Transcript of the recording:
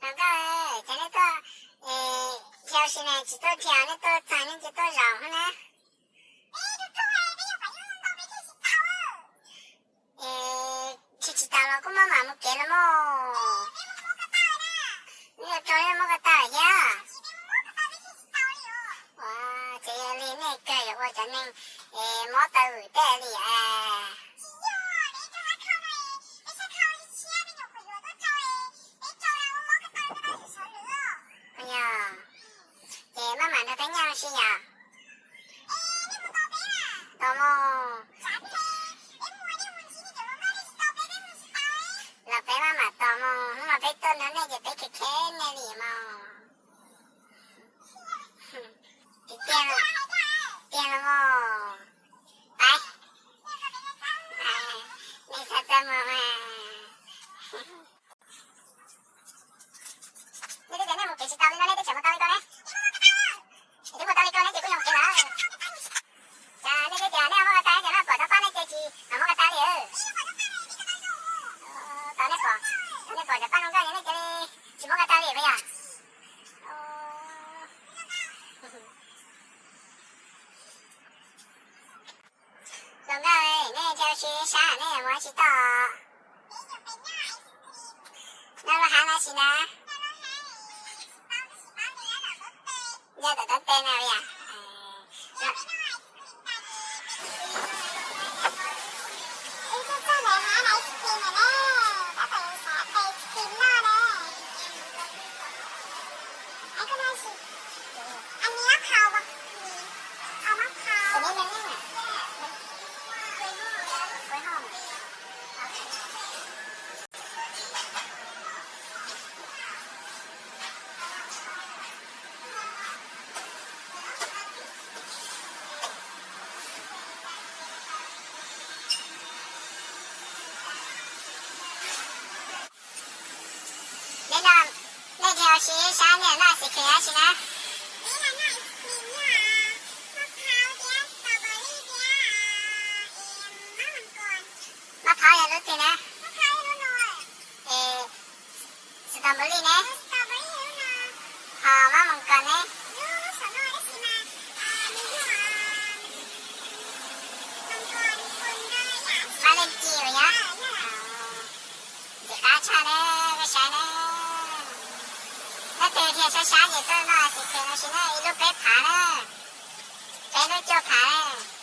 Nkauj, cas nej tuaj, nrhiav ua si ne, tsis tuaj nrhiav, nej tuaj txog nej cia tuaj zaum na. Nrhiav tsis tau los kuj maj mam mus kev los mog. Neb yuav rau neb muab ko taw thiab. Ua, tseem yog li nej kawg yuav ua cov neeg mob taw vwm tej li as. Yog, ces maj mam nrog peb nyob ua si yom. Tos mog. Los peb maj mam tos mog, hnub no peb tuaj nrog nej ces peb khev khev nej li mog. Tiag tiag, tiag los mog. Pais, nej txhob txaj muag mas. Nej twb tias nej mus kev tsis tau li no nej twb tseem mus tau li ko ne. Twb mus tau li ko ne ces kuj yog mus kev lawm. Cas nej twb tias nej muab ko taw ces nej pom tau pab nej ces tsis muab ko taw li. Tau nej pom, tau nej pom cov pab zoo nkauj ces nej cia li tsis muab ko taw li puas yog? Zoo nkauj, nej nrhiav ua si sab nej yuav mus dab tsi toj? No lub hav no sis na? Yog tom teb no yom. Nej no, nej nrhiav ua si sab nej noj ice cream dab tsi na? Maj phauv yog lub twg na? Es, strawberry ne? Ho maj moos kos ne? Maj leej ci yom? Ntxim qab tshaj na, koj saib na. Leej twg nrhiav sab sab ces tuaj noj ice cream no sis na, ib lub peb phav na. Peb lub cuaj phav na.